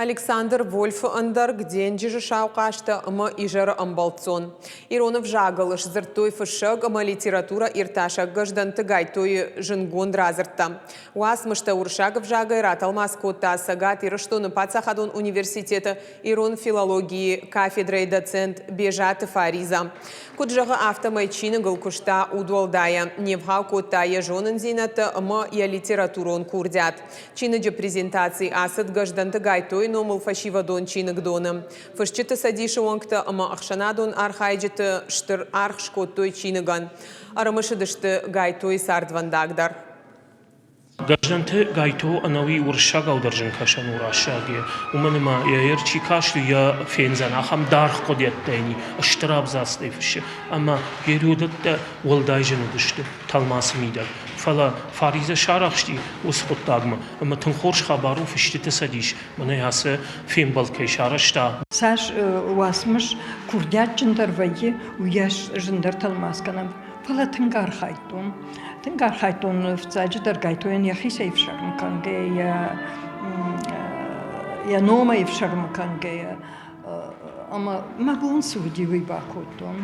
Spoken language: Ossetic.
Александр Вольфы ӕндӕрг денджызы сау хъазтӕ ӕмӕ изӕры ӕмбӕлццон. Ирон ӕвзагыл сдзырдтой фыссӕг ӕмӕ литературӕ иртасӕг Гӕздӕнты Гайтойы зындгонд радзырдтӕ. Уацмыстӕ уырыссаг ӕвзагӕй ратӕлмац кодта Цӕгат Ирыстоны паддзахадон университеты ирон филологийы кафедрӕйы доцент Бежаты Фариза. Куыд зӕгъы, афтӕмӕй чиныгыл куыста удуӕлдайӕ, не вгъау кодта йӕ зонындзинӕдтӕ ӕмӕ йӕ литературон курдиат. Чиныджы презентаци ацыд Гӕздӕнты Гайтойы номыл фӕсивӕдон чиныгдоны. Фысджыты цӕдисы уӕнгтӕ ӕмӕ ӕхсӕнадон архайджыты стыр аргъ скодтой чиныгӕн. Ӕрымысыдысты Гайтойы цардвӕндаг дӕр. Гӕздӕнты Гайто ӕнӕуи уырыссагау дӕр зын кӕсӕн у рӕсӕг, уымӕн ӕмӕ йӕ чи каст, уый йӕ фендзӕн. Ахӕм даргъ хъуыдыйӕдтӕ йын стыр абзацтӕй фыссы ӕмӕ йе рёдӕттӕ уӕлдай зын уыдысты тӕлмацы мидӕг. Фӕлӕ Фаризӕ сарӕхсти уыцы хъуыддагмӕ ӕмӕ тынг хорз хабар у Фысджыты цӕдис мӕнӕ ацы фембӕлд кӕй сарӕзта. Цас уацмыс курдиатджындӕр вӕййы, уыйас зындӕр тӕлмац кӕнӕм. Фӕлӕ тынг архайдтон. Тынг архайдтон фыццаджыдӕр Гайтойӕн йӕхицӕй ӕфсӕрмы кӕнгӕйӕ, йӕ номӕй ӕфсӕрмы кӕнгӕйӕ. Ӕмӕ мӕ бон цы уыди, уый бакодтон.